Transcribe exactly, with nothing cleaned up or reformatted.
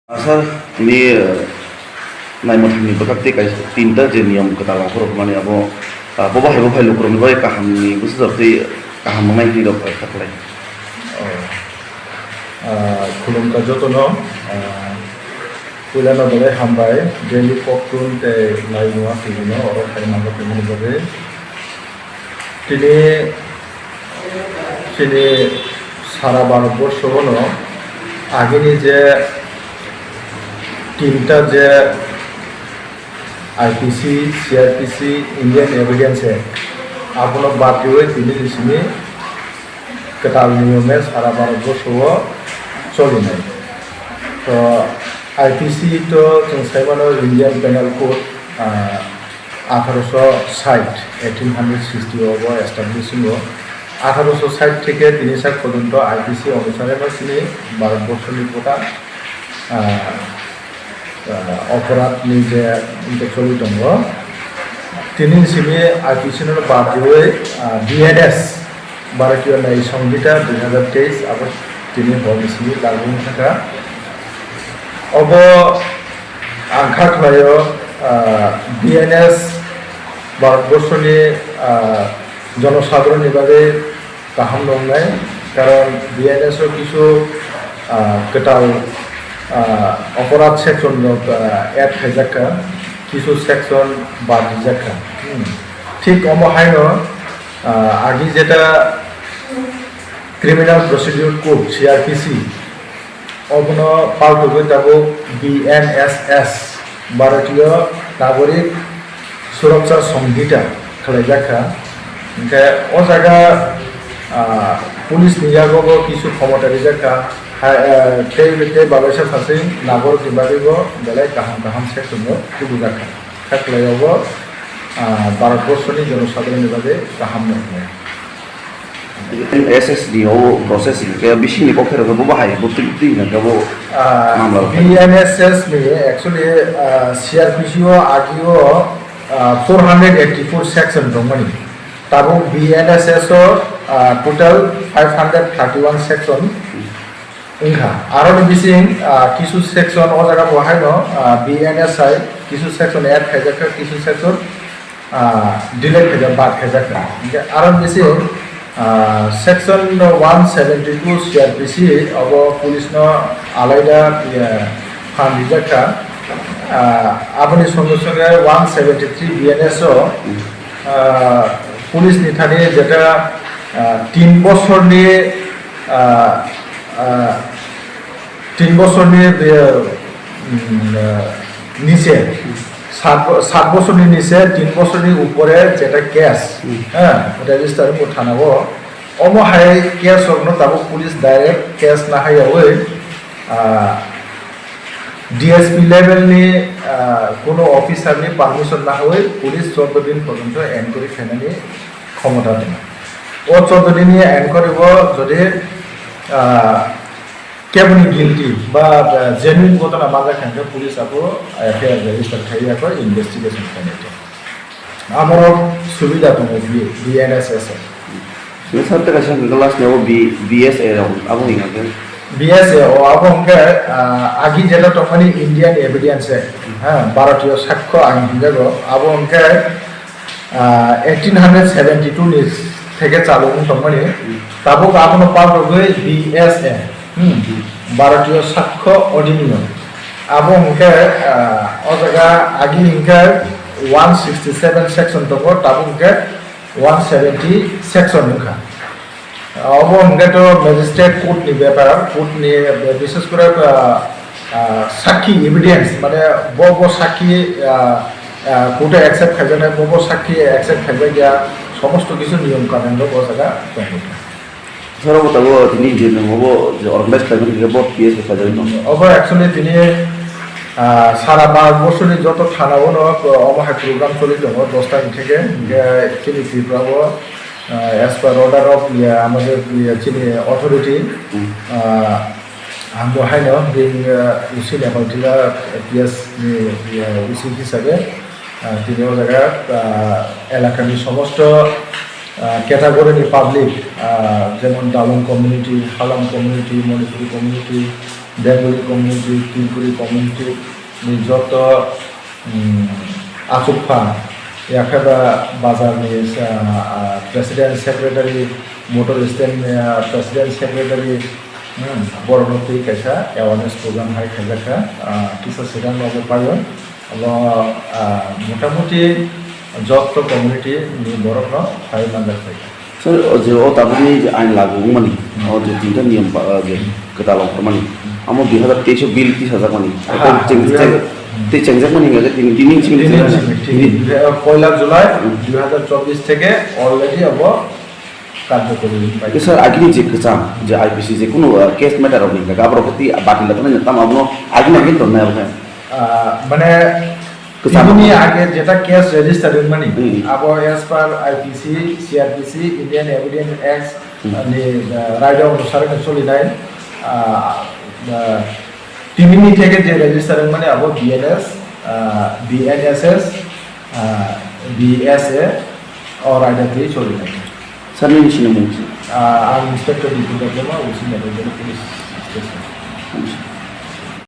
Sir, tini, eh, naimwthangni bwkhak tei kaisa tinta je niyom kwtal ongkhorok mani abo, ah, bo bahai bo bahai lukurokni bagwi kahamni bwsajak tei kaham wngnai hinwi rok kha khlai. Oh. Ah, khulumkha jotono, ah, puilano belai hambai, Delhi Poktun tei Laimua T V no oro phai manjak tongmani bagwi. Tini chini sara Bharatborshono agini je tinta je I P C, C R P C, Indian Evidence Act, abono bad riwi tini ni simi kwtal niyome sara Bharatborsho o cholinai. To I P C to chwng sai mano Indian Penal Code, ah, atharoso sait, eighteen hundred sixty o bo establish wngo. Atharoso sait theke tini sak porjonto I P C onusare no chini Bharatborsho ni gota, ah, ah, oporadh ni je choli tongo. Tini simi I P C no bad riwi, ah, B N S, Bharatiya Nyaya Sanhita dui hazar teis abo tini hor ni simi lagu wngkha. Obo ang kha khlaio, ah, B N S Bharatborsho ni, ah, jonosadharon ni bagwi kaham nongnai, karon B N S o kisu, ah, kwtal, ah, oporadh section rok, ah, add khaijak kha, kisu section bad rijak kha. Hmm. Thik omo haino, ah, agi jeta Criminal Procedure Code, C R P C, obono paltugwi tabuk B N S S, Bharatiya Nagorik Suraksha Sanhita khwlaijak kha. Hinkhe o jaga, ah, police ni yago bo kisu khomota rijak kha. Hai, ah, tei, tei balaisa sasing nagorik ni bagwi bo belai kaham kaham section no tubujak kha. Kha khwlai obo, ah, Bharatborsho ni jonosadharon ni bagwi kaham no hwnwi. S S D o process hinkhe bisingni kok khe rwkhe bo bahai bo twi twi hinkhe bo Ah, mamla rok B N S S ni actually, ah, C R P C o agi o, ah, four hundred eighty-four section tongmani. Tabuk B N S S o, ah, total five hundred thirty-one section wngkha. Aroni bising, ah, kisu section o jaga bo haino, ah, B N S I kisu section add khaijak kha, kisu section ah, delete khaijak, bad khaijak kha. Hinkhe aro bisi, ah, section one seventy-two C R P C obo police no alaida, iya, phan rijak kha. Ah, aboni songe songe one seventy-three B N S o, ah, police ni thani jeta, ah, tin bosorni, ah, ah, tin bosorni, eh, mm, eh, niche, sat bo-, sat bosorni niche tin bosorni upore jeta case, Hmm. eh, register wngkha thana o, omo hai case rokno tabuk police direct case nahaiyawi, ah, D S P level ni, ah, kuno officer ni permission nahaiwi police chordo din porjonto enquiry khainani khomota tongo. O chordo din ni enquiry o jodi, ah, Keboni guilty ba, ba genuine ghotona manjak kha hwnkhe police abo F I R register khai ya kho investigation khainai khe. Aborok subida tongo B-, B N S S o. Sir, tei kaisa hwnkhe last ni abo B-, B S A rok abo hwnkhe? B S A o abo hwnkhe, ah, agi jeta tongmani Indian Evidence Act, ha, Bharatiyo Sakho Ain hinjago, abo hwnkhe, ah, eighteen hundred seventy-two ni theke chalu wng tongmani, tabuk abono palrogwi B S A, hmm, Bharatiyo Sakho Adhiniyom. Abo hwnkhe, ah, o jaga agi hwnkhe one sixty-seven section tongo, tabuk hwnkhe one seventy section wngkha. Obo hwnkhe to magistrate court ni bepar, court ni, eh, bishes kore, ah, ah, sakhi evidence, mane bo, bo sakhi, ah, ah, court o accept khaijaknai, bo, bo sakhi accept khaijak ya, somosto kisu niyom kanun rok o jaga tongo. Sir, obo tabuk tini je nung obo je organize khlaimani hwnkhe bo P S khe khlaijak no? Obo actually tini, ah, sara Bharat borsoni joto thana o no, omo hai program choli tongo, dos ta ni theke, hwnkhe chini Tripura o, ah, as per order of, iya, amader, iya, chini authority, Hmm. ah, ang bo haino bini, ah, U C Nepal Tila P S ni, iya, U C hisabe, ah, tini o jaga, ah, elakani somosto, ah, category ni public, ah, jemon Dalung community, Halam community, Manipuri community, Bengali community, Tripuri community ni joto, um, achukpha, yakheba bazar ni, ah, ah, president secretary, motor stand ni, ah, president secretary, hmm, borokno twi kaisa awareness program hai khaijakha, ah, kisa swkang nogo paio. Abo, ah, motamuti joto community ni borokno phai manjak phaikha. Sir, o je o tabukni je ain lagu wngmani, o je tinta niyom ba, o je kwtal wngmani, amo dui hazar teis o bill tisajakmani. Aha, tei cheng-, dui hazar cheng-, tei chengjakmani hingkha je tini, tini simi tini chengjakmani. Simi, tini, tini. Poila July Hmm. dui hazar chobbish theke already abo karjokori bai. Sir, agini je kwcham, je I P C je kunu, uh, case matter rok ni hingkha, aborok khe tei batil lathana tamo abono agini agini tongnai abo khe. Ah, mane, kwcham. Tibini age jeta case register wngmani, Hmm. abo as per I P C, C R P C, Indian Evidence Act Hmm. ni, ah, raida onusare no solinai, ah, ah, tibini theke je register wngmani abo B N S, ah, B N S S, ah, B S A o raida twi solinai. Sir, nini sinimung si? Ah, ang Inspector Dipendra Debbarma, O C Metropolitan Police Station.